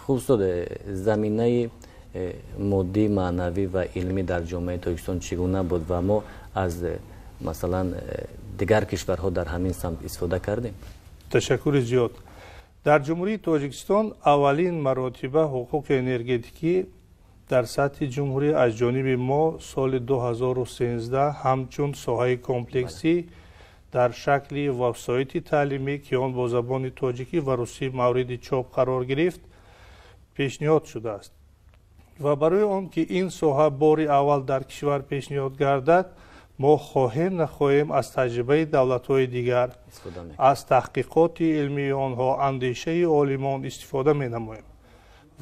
Хуб, устод, заминаи моддӣ, маънавӣ ва илмӣ дар ҷомеаи Тоҷикистон чӣ гуна буд ва мо аз, масалан, дигар кишварҳо дар ҳамин самт истифода кардем? Ташаккури зиёд. Дар Ҷумҳурии Тоҷикистон аввалин маротиба ҳуқуқи энергетикӣ дар сатҳи ҷумҳурӣ аз ҷониби мо соли 2013 ҳамчун соҳаи комплексӣ дар шакли вебсайти таълимӣ, ки он бо забони тоҷикӣ ва русӣ мавриди чоп қарор гирифт, пешниҳод шудааст. Ва барои он ки ин соҳа бори аввал дар кишвар пешниҳод гардад, мо хоҳем нахоҳем аз таҷрибаи давлатҳои дигар, аз таҳқиқоти илмии онҳо, андешаи олимон истифода менамоем.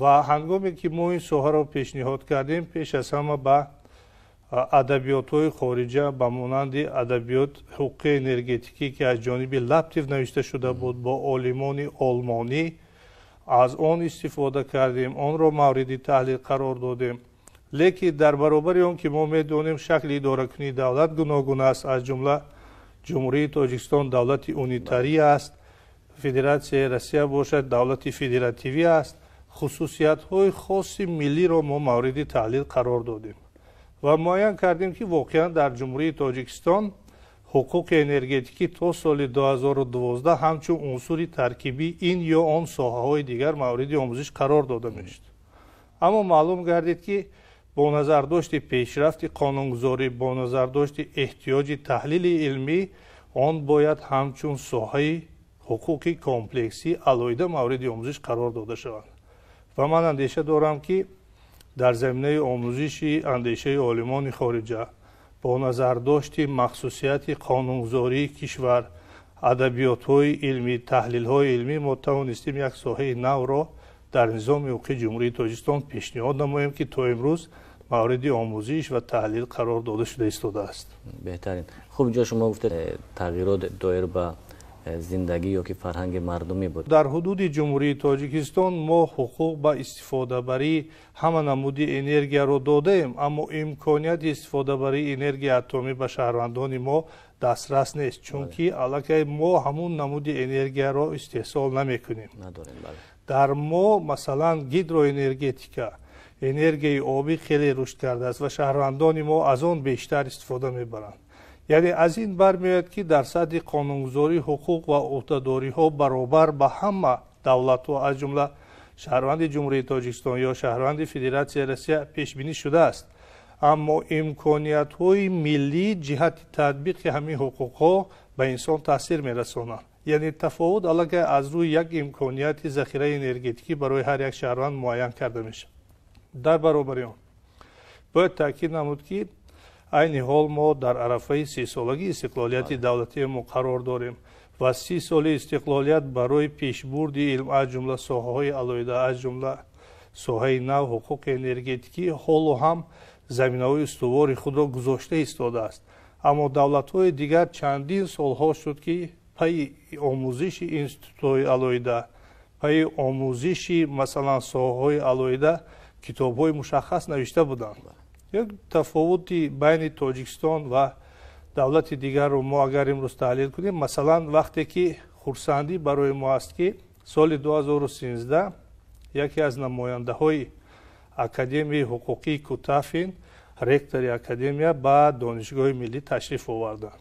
Ва ҳангоме ки мо ин соҳаро пешниҳод кардем, пеш аз ҳама ба адабиётҳои хориҷа, ба монанди адабиёт ҳуқуқи энергетикӣ, ки аз ҷониби Лаптев навишта шуда буд бо олимони олмонӣ, аз он истифода кардем, онро мавриди таҳлил қарор додем. Лекин дар баробари он ки мо медонем, шакли идоракунии давлат гуногун аст, аз ҷумла Ҷумҳурии Тоҷикистон давлати унитарӣ аст, Федератсияи Россия бошад, давлати федеративӣ аст, хусусиятҳои хоси миллиро мо мавриди таҳлил қарор додем ва муайян кардем, ки воқеан дар Ҷумҳурии Тоҷикистон ҳуқуқи энергетикӣ то соли 2012 ҳамчун унсури таркибии ин ё он соҳаҳои дигар мавриди омӯзиш қарор дода мешуд. Аммо маълум гардид, ки бо назардошти пешрафти қонунгузорӣ, бо назардошти эҳтиёҷи таҳлили илмӣ, он бояд ҳамчун соҳаи ҳуқуқи комплексӣ алоҳида мавриди омӯзиш қарор дода шавад. Ва ман андеша дорам, ки дар заминаи омӯзиши андешаи олимони хориҷа, бо назардошти махсусияти қонунгузории кишвар, адабиётҳои илмӣ, таҳлилҳои илмӣ, мо тавонистем як соҳаи навро дар низоми ҳуқуқи Ҷумҳурии Тоҷикистон пешниҳод намоем, ки то имрӯз мавриди омӯзиш ва таҳлил қарор дода шуда истодааст. Беҳтарин. Хуб, инҷо шумо гуфтед, тағйирот доир ба зиндагӣ ё ки фарҳанги мардумӣ буд. Дар ҳудуди Ҷумҳурии Тоҷикистон мо ҳуқуқ ба истифодабарии ҳама намуди энергияро додаем, аммо имконияти истифодабарии энергияи атомӣ ба шаҳрвандони мо дастрас нест, чунки аллакай мо ҳамун намуди энергияро истеҳсол намекунем. Дар мо, масалан, гидроэнергетика, энергияи обӣ хеле рушд кардааст ва шаҳрвандони мо аз он бештар истифода мебаранд. Яъне аз ин бармеояд, ки дар сатҳи қонунгузорӣ ҳуқуқ ва ӯҳдадориҳо баробар ба ҳама давлатҳо, аз ҷумла шаҳрванди Ҷумҳурии Тоҷикистон ё шаҳрванди Федератсияи Россия, пешбинӣ шудааст, аммо имкониятҳои миллӣ ҷиҳати татбиқи ҳамин ҳуқуқҳо ба инсон таъсир мерасонанд. Яъне тафовут аллакай аз рӯи як имконияти захираи энергетикӣ барои ҳар як шаҳрванд муайян карда мешавад. Дар баробари он бояд таъкид намуд, ки айни ҳол мо дар арафаи 30-солагии истиқлолияти давлатии мо қарор дорем ва 30 соли истиқлолият барои пешбурди илм, аз ҷумла соҳаҳои алоҳида, аз ҷумла соҳаи нав ҳуқуқи энергетикӣ, ҳоло ҳам заминаҳои устувори худро гузошта истодааст. Аммо давлатҳои дигар чандин солҳо шуд, ки пайи омӯзиши институтҳои алоҳида, пайи омӯзиши, масалан, соҳаҳои алоҳида китобҳои мушаххас навишта буданд. Як тафовути байни Тоҷикистон ва давлати дигарро мо агар имрӯз таҳлил кунем, масалан, вақте ки хурсандӣ барои мо аст, ки соли 2013 яке аз намояндаҳои Академияи ҳуқуқии Кутафин, ректори академия, ба Донишгоҳи миллӣ ташриф оварданд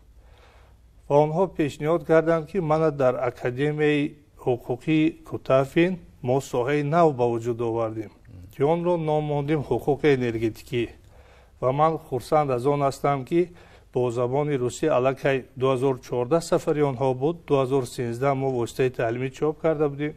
ва онҳо пешниҳод карданд, ки мана дар Академияи ҳуқуқии Кутафин мо соҳаи нав ба вуҷуд овардем, ки онро ном мондем ҳуқуқи энергетикӣ. Ва ман хурсанд аз он ҳастам, ки бо забони русӣ аллакай 2014 сафари онҳо буд, 2013 мо воситаи таълимӣ чоп карда будем,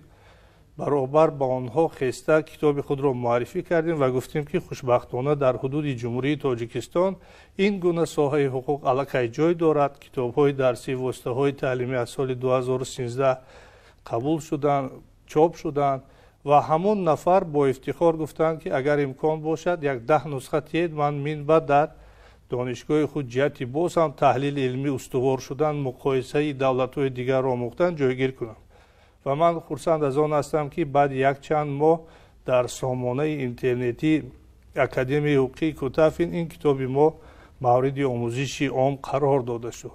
баробар ба онҳо хеста китоби худро муаррифӣ кардем ва гуфтем, ки хушбахтона дар ҳудуди Ҷумҳурии Тоҷикистон ин гуна соҳаи ҳуқуқ аллакай ҷой дорад, китобҳои дарсӣ, воситаҳои таълимӣ аз соли 2013 қабул шуданд, чоп шуданд. Ва ҳамон нафар бо ифтихор гуфтанд, ки агар имкон бошад, як 10 нусха тиҳед, ман минбаъд дар донишгоҳи худ ҷиҳати боз ҳам таҳлили илмӣ устувор шудан, муқоисаи давлатҳои дигарро омӯхтан ҷойгир кунам. Ва ман хурсанд аз он ҳастам, ки баъди якчанд моҳ дар сомонаи интернетии Академияи ҳуқуқии Кутафин ин китоби мо мавриди омӯзиши ом қарор дода шуд.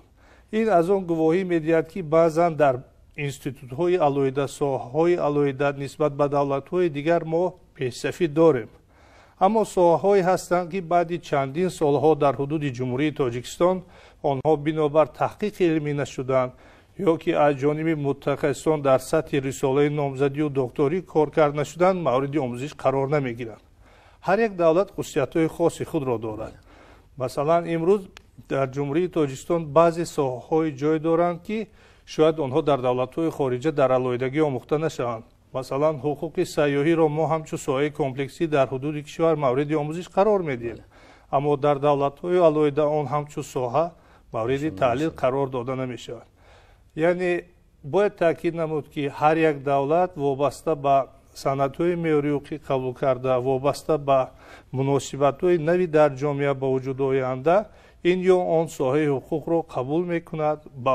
Ин аз он гувоҳӣ медиҳад, ки баъзан дар Институтҳои алоҳида, соҳаҳои алоҳида нисбат ба давлатҳои дигар мо пешсафӣ дорем. Аммо соҳаҳое ҳастанд, ки баъди чандин солҳо дар ҳудуди Ҷумҳурии Тоҷикистон онҳо бинобар таҳқиқи илмӣ нашуданд ё ки аз ҷониби мутахассисон дар сатҳи рисолаи номзадию докторӣ кор кард нашуданд, мавриди омӯзиш қарор намегиранд. Ҳар як давлат хусусиятҳои хоси худро дорад. Масалан, имрӯз дар Ҷумҳурии Тоҷикистон баъзе соҳаҳое ҷой доранд, ки шояд онҳо дар давлатҳои хориҷа дар алоҳидагӣ омӯхта нашаванд. Масалан, ҳуқуқи сайёҳиро мо ҳамчун соҳаи комплексӣ дар ҳудуди кишвар мавриди омӯзиш қарор медиҳем, аммо дар давлатҳои алоҳида он ҳамчун соҳа мавриди таҳлил қарор дода намешавад. Яъне бояд таъкид намуд, ки ҳар як давлат вобаста ба санадҳои меъёрии ҳуқуқӣ қабул карда, вобаста ба муносибатҳои нави дар ҷомеа ба вуҷуд оянда, ин ё он соҳаи ҳуқуқро қабул мекунад, ба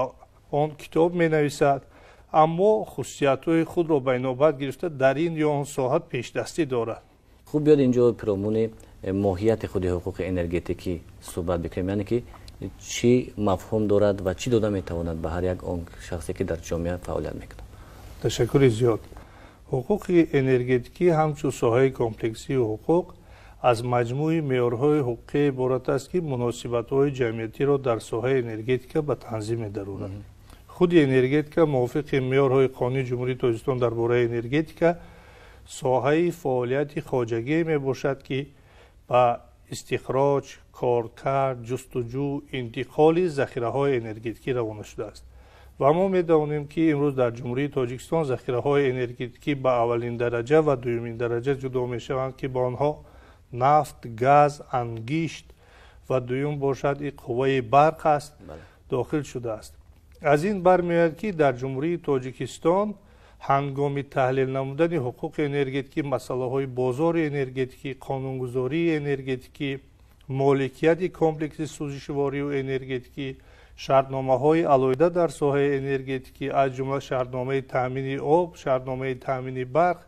он китоб менависад, аммо хусусиятҳои худро ба инобат гирифта дар ин ё он соҳа пешдастӣ дорад. Хуб, биёд инҷо пиромуни моҳияти худи ҳуқуқи энергетикӣ суҳбат бикунем, яъне ки чӣ мафҳум дорад ва чӣ дода метавонад ба ҳар як он шахсе, ки дар ҷомеа фаъолият мекунад. Ташаккури зиёд. Ҳуқуқи энергетикӣ ҳамчун соҳаи комплексии ҳуқуқ аз маҷмӯи меъёрҳои ҳуқуқӣ иборат аст, ки муносибатҳои ҷамъиятиро дар соҳаи энергетика ба танзим медарорад. Худи энергетика мувофиқи меъёрҳои Қонуни Ҷумҳурии Тоҷикистон дар бораи энергетика соҳаи фаъолияти хоҷагие мебошад, ки ба истихроҷ, коркард, ҷустуҷӯ, интиқоли захираҳои энергетикӣ равона шудааст. Ва мо медонем, ки имрӯз дар Ҷумҳурии Тоҷикистон захираҳои энергетикӣ ба аввалин дараҷа ва дуюмин дараҷа ҷудо мешаванд, ки ба онҳо нафт, газ, ангишт ва дуюм бошад и қувваи барқ аст, дохил шудааст. Аз ин бармеояд, ки дар Ҷумҳурии Тоҷикистон ҳангоми таҳлил намудани ҳуқуқи энергетикӣ масъалаҳои бозори энергетикӣ, қонунгузории энергетикӣ, моликияти комплекси сӯзишворию энергетикӣ, шартномаҳои алоҳида дар соҳаи энергетикӣ, аз ҷумла шартномаи таъмини об, шартномаи таъмини барқ,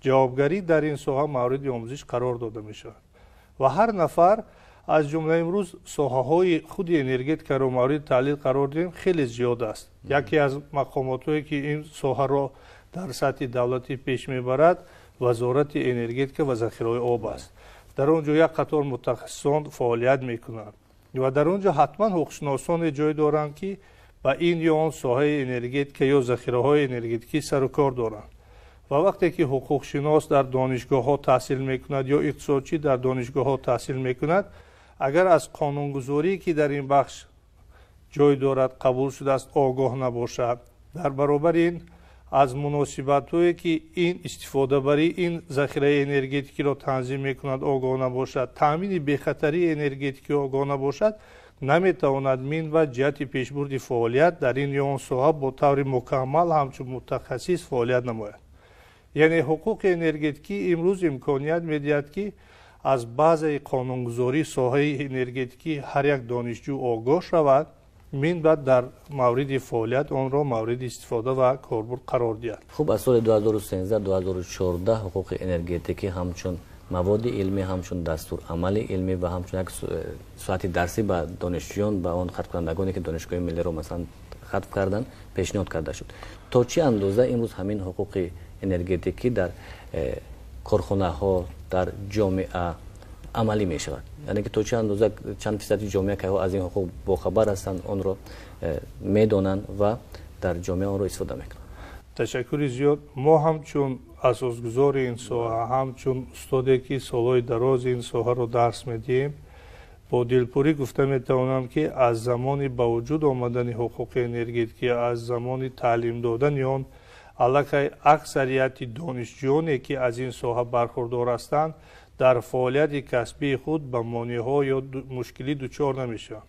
ҷавобгарӣ дар ин соҳа мавриди омӯзиш қарор дода мешавад. Ва ҳар нафар, аз ҷумла имрӯз соҳаҳои худи энергетикаро мавриди таҳлил қарор диҳем, хеле зиёд аст. Яке аз мақомотҳое, ки ин соҳаро дар сатҳи давлатӣ пеш мебарад, Вазорати энергетика ва захираҳои об аст. Дар он ҷо як қатор мутахассисон фаъолият мекунанд ва дар он ҷо ҳатман ҳуқуқшиносоне ҷой доранд, ки ба ин ё он соҳаи энергетика ё захираҳои энергетикӣ сару кор доранд. Ва вақте ки ҳуқуқшинос дар донишгоҳҳо таҳсил мекунад ё иқтисодчӣ дар донишгоҳҳо таҳсил мекунад, агар аз қонунгузорие, ки дар ин бахш ҷой дорад, қабул шудааст, огоҳ набошад, дар баробари ин аз муносибатҳое, ки ин истифодабарии ин захираи энергетикиро танзим мекунад, огоҳ набошад, таъмини бехатарии энергетикӣ огоҳ набошад, наметавонад минбаъд ҷиҳати пешбурди фаъолият дар ин ё он соҳа бо таври мукаммал ҳамчун мутахассис фаъолият намояд. Яъне ҳуқуқи энергетикӣ имрӯз имконият медиҳад, ки аз баъзаи қонунгузории соҳаи энергетикӣ ҳар як донишҷӯ огоҳ шавад, минбаъд дар мавриди фаъолият онро мавриди истифода ва корбурд қарор диҳад. Хуб, аз соли 2013-2014 ҳуқуқи энергетикӣ ҳамчун маводи илмӣ, ҳамчун дастурамали илмӣ ва ҳамчун як соати дарсӣ ба донишҷӯён, ба он хатмкунандагоне, ки Донишгоҳи миллиро масалан хатм карданд, пешниҳод карда шуд. То чӣ андоза имрӯз ҳамин ҳуқуқи энергетикӣ дар корхонаҳо, дар ҷомеа амалӣ мешавад? Яъне ки то чӣ андоза, чанд фисади ҷомеа кайҳо аз ин ҳуқуқ бохабар ҳастанд, онро медонанд ва дар ҷомеа онро истифода мекунанд? Ташаккури зиёд. Мо ҳамчун асосгузори ин соҳа, ҳамчун устоде, ки солҳои дарози ин соҳаро дарс медиҳем, бо дилпурӣ гуфта метавонам, ки аз замони ба вуҷуд омадани ҳуқуқи энергетикӣ, аз замони таълим додани он, аллакай аксарияти донишҷӯёне, ки аз ин соҳа бархурдор ҳастанд, дар фаъолияти касбии худ ба монеаҳо ё мушкилӣ дучор намешаванд.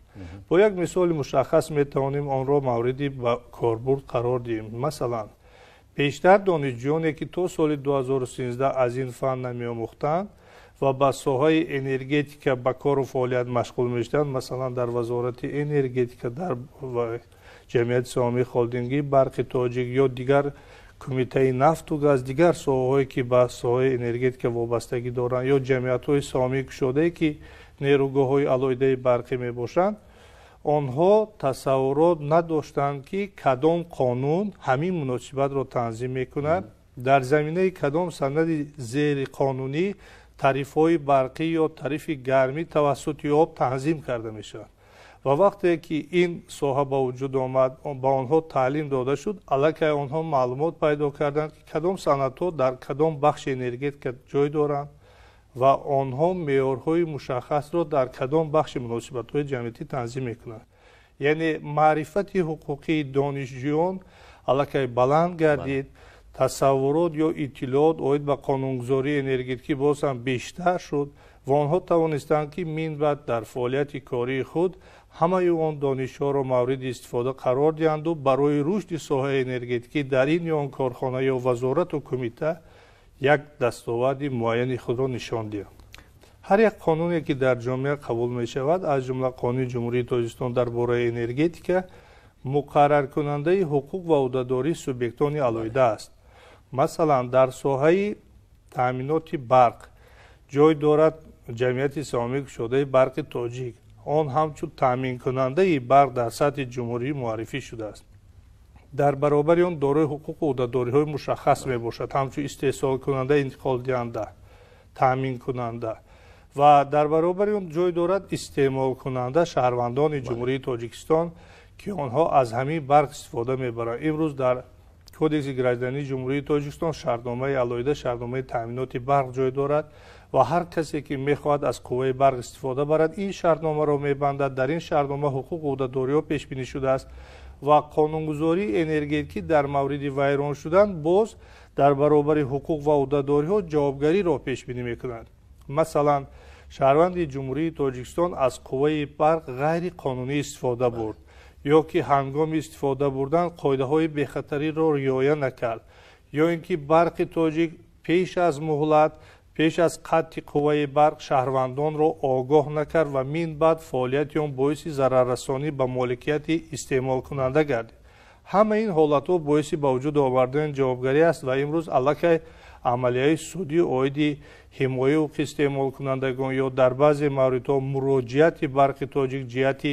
Бо як мисоли мушаххас метавонем онро мавриди ба корбурд қарор диҳем. Масалан, пештар донишҷӯёне, ки то соли 2013 аз ин фан намеомӯхтанд ва ба соҳаи энергетика ба кору фаъолият машғул мешуданд, масалан, дар Вазорати энергетика, дар Ҷамъияти саҳомии холдингии барқи тоҷик ё дигар Кумитаи нафту газ, дигар соҳаҳое, ки ба соҳаи энергетика вобастагӣ доранд, ё ҷамъиятҳои саҳомии кушодае, ки нерӯгоҳҳои алоҳидаи барқӣ мебошанд, Онҳо тасаввурот надоштанд, ки кадом қонун ҳамин муносибатро танзим мекунад, дар заминаи кадом санади зериқонунӣ тарифҳои барқӣ ё тарифи гармӣ тавассути об танзим карда мешавад. Ва вақте ки ин соҳа ба вуҷуд омад, ба онҳо таълим дода шуд, аллакай онҳо маълумот пайдо карданд, ки кадом санадҳо дар кадом бахши энергетика ҷой доранд ва онҳо меъёрҳои мушаххасро дар кадом бахши муносибатҳои ҷамъиятӣ танзим мекунанд. Яъне маърифати ҳуқуқии донишҷӯён аллакай баланд гардид, тасаввурот ё иттилоот оид ба қонунгузории энергетикӣ боз ҳам бештар шуд ва онҳо тавонистанд, ки минбаъд дар фаъолияти кории худ ҳамаи он донишҳоро мавриди истифода қарор диҳанду барои рушди соҳаи энергетикӣ дар ин ё он корхона ё вазорату кумита як дастоварди муайяни худро нишон диҳанд. Ҳар як қонуне, ки дар ҷомеа қабул мешавад, аз ҷумла Қонуни Ҷумҳурии Тоҷикистон дар бораи энергетика, муқарраркунандаи ҳуқуқ ва ӯҳдадории субъектони алоҳида аст. Масалан, дар соҳаи таъминоти барқ ҷой дорад Ҷамъияти саҳомии кушодаи Барқи Тоҷик. Он ҳамчун таъминкунандаи барқ дар сатҳи ҷумҳурӣ муаррифӣ шудааст. Дар баробари он дорои ҳуқуқу ӯҳдадориҳои мушаххас мебошад, ҳамчун истеҳсолкунанда, интиқолдиҳанда, таъминкунанда, ва дар баробари он ҷой дорад истеъмолкунанда, шаҳрвандони Ҷумҳурии Тоҷикистон, ки онҳо аз ҳамин барқ истифода мебаранд. Имрӯз дар Кодекси граждании Ҷумҳурии Тоҷикистон шартномаи алоҳида, шартномаи таъминоти барқ ҷой дорад ва ҳар касе, ки мехоҳад аз қувваи барқ истифода барад, ин шартномаро мебандад. Дар ин шартнома ҳуқуқу ӯҳдадориҳо пешбинӣ шудааст ва қонунгузории энергетикӣ дар мавриди вайрон шудан боз дар баробари ҳуқуқ ва ӯҳдадориҳо ҷавобгариро пешбинӣ мекунад. Масалан, шаҳрванди Ҷумҳурии Тоҷикистон аз қувваи барқ ғайриқонунӣ истифода бурд ё ки ҳангоми истифода бурдан қоидаҳои бехатариро риоя накард, ё ин ки Барқи Тоҷик пеш аз муҳлат, пеш аз қатъи қувваи барқ шаҳрвандонро огоҳ накард ва минбаъд фаъолияти он боиси зараррасонӣ ба моликияти истеъмолкунанда гардид. Ҳама ин ҳолатҳо боиси ба вуҷуд овардани ҷавобгарӣ аст ва имрӯз аллакай амалияи судӣ оиди ҳимояи ҳуқуқи истеъмолкунандагон ё дар баъзе мавридҳо муроҷиати Барқи Тоҷик ҷиҳати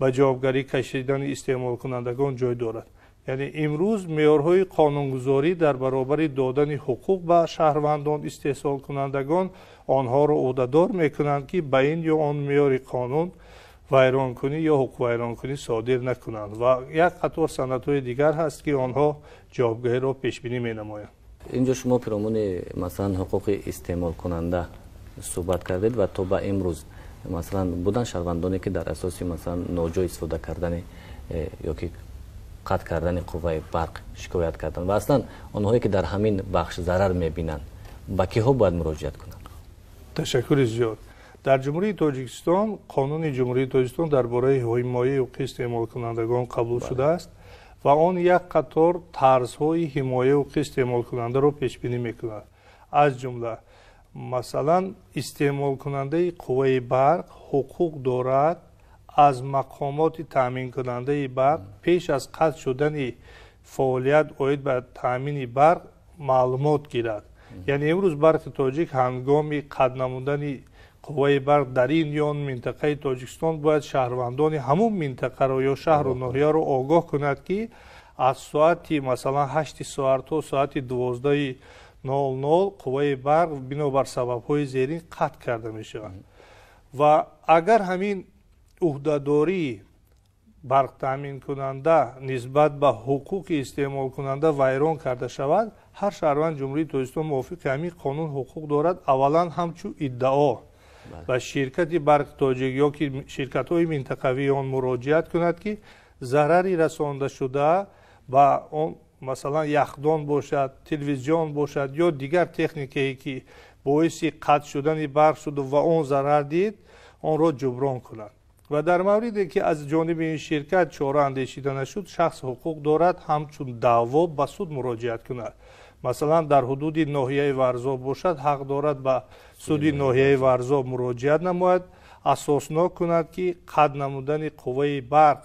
ба ҷавобгарӣ кашидани истеъмолкунандагон ҷой дорад. Яъне имрӯз меъёрҳои қонунгузорӣ дар баробари додани ҳуқуқ ба шаҳрвандон, истеҳсолкунандагон, онҳоро ӯҳдадор мекунанд, ки ба ин ё он меъёри қонун вайронкунӣ ё ҳуқуқвайронкунӣ содир накунанд, ва як қатор санадҳои дигар ҳаст, ки онҳо ҷавобгариро пешбинӣ менамоянд. Инҷо шумо пиромуни, масалан, ҳуқуқи истеъмолкунанда суҳбат кардед ва то ба имрӯз, масалан, буданд шаҳрвандоне, ки дар асоси, масалан, ноҷой истифода кардани ё ки қатъ кардани қувваи барқ шикоят карданд. Ва аслан онҳое, ки дар ҳамин бахш зарар мебинанд, ба киҳо бояд муроҷиат кунанд? Ташаккури зиёд. Дар Ҷумҳурии Тоҷикистон Қонуни Ҷумҳурии Тоҷикистон дар бораи ҳимояи ҳуқуқи истеъмолкунандагон қабул шудааст ва он як қатор тарзҳои ҳимояи ҳуқуқи истеъмолкунандаро пешбинӣ мекунад. Аз ҷумла, масалан, истеъмолкунандаи қувваи барқ ҳуқуқ дорад аз мақомоти таъминкунандаи барқ пеш аз қатъ шудани фаъолият оид ба таъмини барқ маълумот гирад. Яъне имрӯз Барқи Тоҷик ҳангоми қатъ намудани қувваи барқ дар ин ё он минтақаи Тоҷикистон бояд шаҳрвандони ҳамон минтақаро ё шаҳру ноҳияро огоҳ кунад, ки аз соати, масалан, 8 соат то соати 12:00 қувваи барқ бинобар сабабҳои зерин қатъ карда мешавад. Ва агар ҳамин ӯҳдадории барқтаъминкунанда нисбат ба ҳуқуқи истеъмолкунанда вайрон карда шавад, ҳар шаҳрванд Ҷумҳурии Тоҷикистон мувофиқи ҳамин қонун ҳуқуқ дорад аввалан ҳамчун иддао ба ширкати Барқи Тоҷик ё ки ширкатҳои минтақавии он муроҷиат кунад, ки зарари расондашуда ба он, масалан, яхдон бошад, телевизион бошад ё дигар техникае, ки боиси қатъ шудани барқ шуду ва он зарар дид, онро ҷуброн кунад. Ва дар мавриде ки аз ҷониби ин ширкат чора андешида нашуд, шахс ҳуқуқ дорад ҳамчун даъво ба суд муроҷиат кунад. Масалан, дар ҳудуди ноҳияи Варзоб бошад, ҳақ дорад ба суди ноҳияи Варзоб муроҷиат намояд, асоснок кунад, ки қатъ намудани қувваи барқ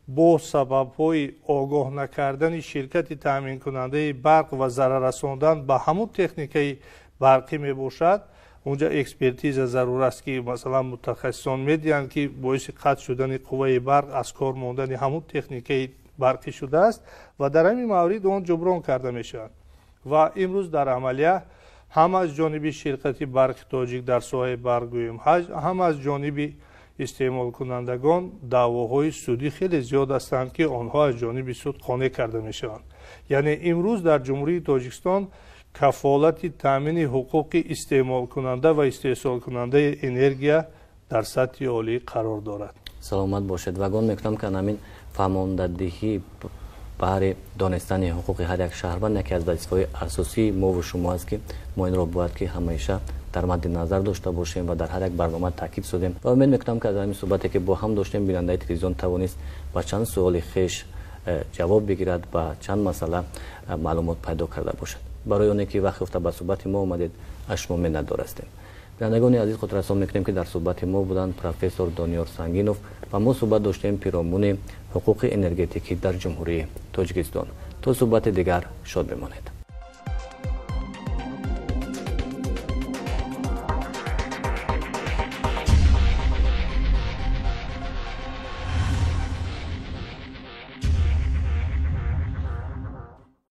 бо сабабҳои огоҳ накардани ширкати таъминкунандаи барқ ва зарар расондан ба ҳамун техникаи барқӣ мебошад. Унҷа экспертиза зарур аст, ки масалан мутахассисон медиҳанд, ки боиси қатъ шудани қувваи барқ аз кор мондани ҳамун техникаи барқӣ шудааст ва дар ҳамин маврид он ҷуброн карда мешавад. Ва имрӯз дар амалия ҳам аз ҷониби ширкати Барқи Тоҷик дар соҳаи барқ гӯем, ҳам аз ҷониби истеъмолкунандагон даъвоҳои судӣ хеле зиёд ҳастанд, ки онҳо аз ҷониби суд қонеъ карда мешаванд. Яъне имрӯз дар Ҷумҳурии Тоҷикистон кафолати таъмини ҳуқуқи истеъмолкунанда ва истеҳсолкунандаи энергия дар сатҳи олӣ қарор дорад. Саломат бошед. Ва гумон мекунам, ки ҳамин фаҳмондадиҳӣ баҳри донистани ҳуқуқи ҳар як шаҳрванд яке аз вазифаҳои асосии мову шумо аст, ки мо инро бояд ки ҳамеша дар мадди назар дошта бошем ва дар ҳар як барнома таъкид созем. Ва умед мекунам, ки аз ҳамин суҳбате, ки бо ҳам доштем, бинандаи телевизион тавонист ба чанд суоли хеш ҷавоб бигирад, ба чанд масъала маълумот пайдо карда бошад. Барои оне ки вақт ёфта ба суҳбати мо омадед, аз шумо миннатдор ҳастем. Бинандагони азиз, хотиррасон мекунем, ки дар суҳбати мо буданд профессор Дониёр Сангинов ва мо суҳбат доштем пиромуни ҳуқуқи энергетикӣ дар Ҷумҳурии Тоҷикистон. То суҳбати дигар шод бимонед.